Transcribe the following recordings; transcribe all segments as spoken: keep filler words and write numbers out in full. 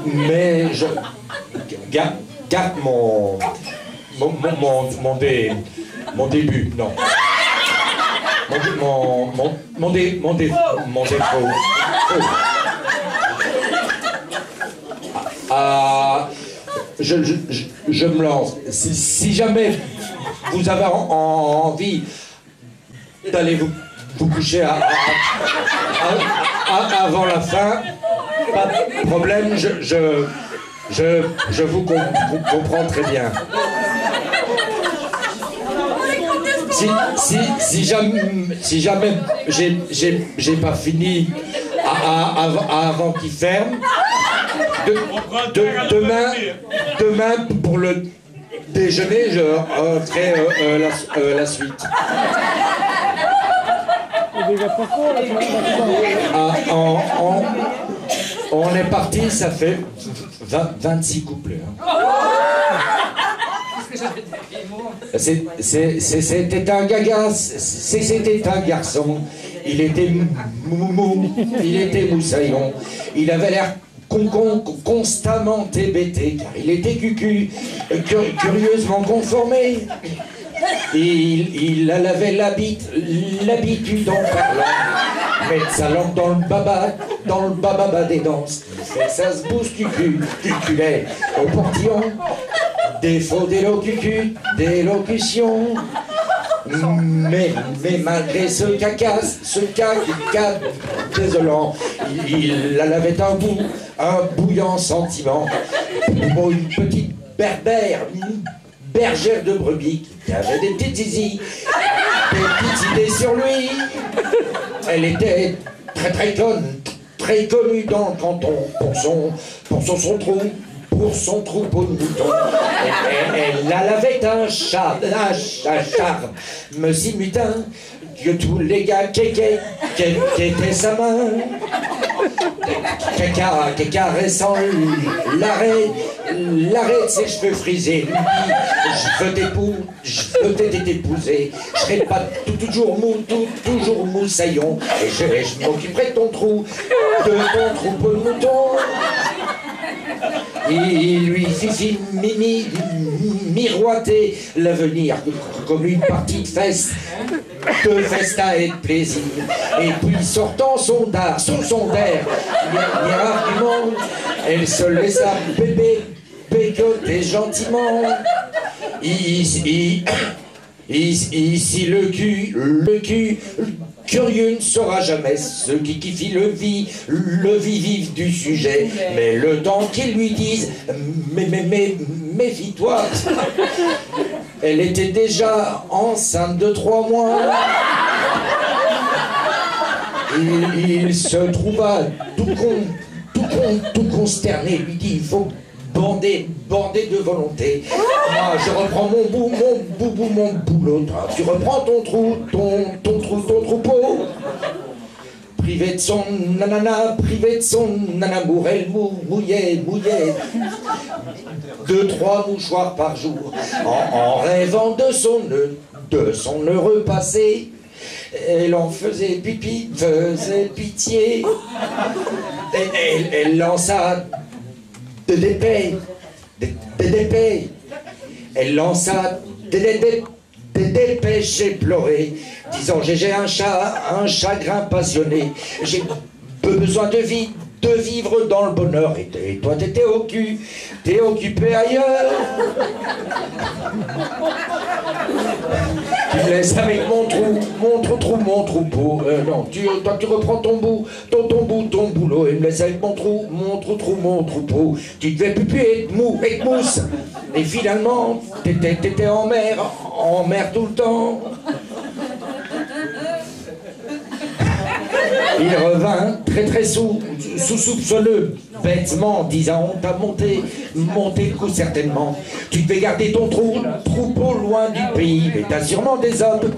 Mais je ga- garde mon, mon, mon, mon, mon dé- mon début, non. Mon, mon, mon, mon dé- mon dé- mon défaut. Ah, je, je, je, je me lance. Si, si jamais vous avez en- envie d'aller vous, vous coucher à- à- à- à- avant la fin, pas de problème, je, je, je, je vous com- com- comprends très bien. Si, si, si jamais, si jamais j'ai- j'ai j'ai pas fini à- à- avant, avant qu'il ferme, de- de- demain, demain pour le déjeuner, je euh, ferai euh, euh, la, euh, la suite. Ah, on, on- on est parti, ça fait vingt, vingt-six couplets, hein. C'est- c'est- c'est- C'était un gaga, c'est- c'était un garçon. Il était mou, mou, mou, il était moussaillon. Il avait l'air con, con, constamment hébété, car il était cucu, euh, cur- curieusement conformé. Il, il avait l'habit- l'habitude en parlant mettre sa langue dans le baba, dans le bababa des danses. Faire ça se bouge cucu, cuculait au portillon. Défaut d'élocucu- d'élocution. Mais, mais malgré ce cacasse, ce caca désolant, il, il avait un bout, un bouillant sentiment pour une petite berbère, une bergère de brebis qui avait des petites zizi, des petites idées sur lui. Elle était très très conne, très connue dans le canton pour son, pour son, son trou, pour son troupeau de moutons. Elle, elle, elle avait un charme, un, un charme si mutin que tous les gars qui, qui, qui, qui étaient sa main, qui, qui, qui caressant l'arrêt, l'arrêt de ses cheveux frisés, lui dit, je veux t'épou- je veux t'é- t'épouser. Je serai pas tout- toujours mou, tout- toujours moussaillon. Et je, et je m'occuperai de ton trou, de ton troupeau de moutons. Il lui fit, fit mi- mi- miroiter l'avenir comme une partie de fesses, de festin et de plaisir. Et puis sortant son dard, son, son dard, mi- mi argument, elle se laissa bébé- bécoter gentiment. I- i- i- Ici le cul, le cul, curieux ne saura jamais ce qui, qui fit le vi, le vif du sujet. Mais le temps qu'il lui dise, mais, mais, mais, méfie-toi, elle était déjà enceinte de trois mois. Il, il se trouva tout con, tout con, tout consterné, lui dit, il faut bander, bander de volonté. Moi, je reprends mon bout, mon boubou, mon boulot. Toi, tu reprends ton trou, ton, ton trou, ton troupeau. Privé de son nanana, privé de son amour, elle mou- mouillait, mouillait deux, trois mouchoirs par jour, en, en rêvant de son, de son heureux passé. Elle en faisait pipi, faisait pitié. Elle, elle, elle lança des, des pets, des, des, des pets. Elle lança des, des, des, des, des pets, j'ai pleuré, disant, j'ai, j'ai un cha-, un chagrin passionné. J'ai be- besoin de vie, de vivre dans le bonheur. Et, et toi, t'étais occu- t'es occupé ailleurs. Tu me laisses avec mon trou, mon trou, trou, mon troupeau. Euh, non, tu, toi, tu reprends ton bout, ton, ton bout, ton boulot, et me laisses avec mon trou, mon trou, trou, mon troupeau. Tu devais pupuer et mou, et mousse. Et finalement, t'étais, t'étais en mer, en mer tout le temps. Il revint très, très sou-, sou-, soupçonneux, bêtement, disant, t'as monté, monté le coup certainement. Tu devais garder ton trou, troupeau loin du pays, mais t'as sûrement des ob-,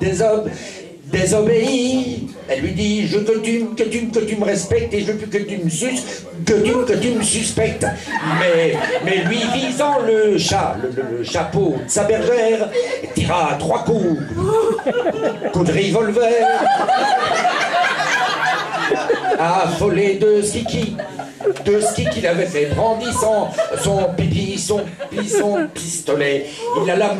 des ob-, désobéi. Elle lui dit, je veux que tu, que tu, que tu me respectes et je veux plus que tu me suces, que tu, que tu me suspectes. Mais, mais lui, visant le cha-, le, le, le chapeau de sa bergère, tira trois coups, coup de revolver, affolé de ce qui, qui de ce qui qu'il avait fait, brandissant son pipi, son pi-, son pistolet. Il alla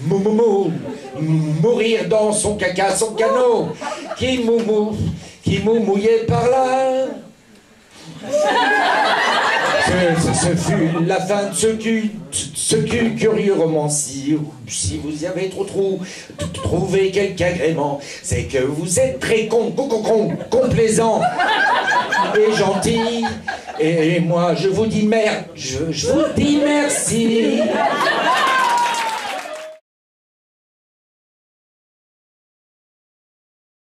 mou, mou, mou, mourir dans son caca, son canot. Qui moumou, qui moumouillait par là. Ce, ce, ce fut la fin de ce cul, ce cul curieux roman. Si, si vous y avez trop, trop trouvé quelque agrément, c'est que vous êtes très con, con, con, con, complaisant et gentil. Et moi, je vous dis mer-, je, je vous dis merci.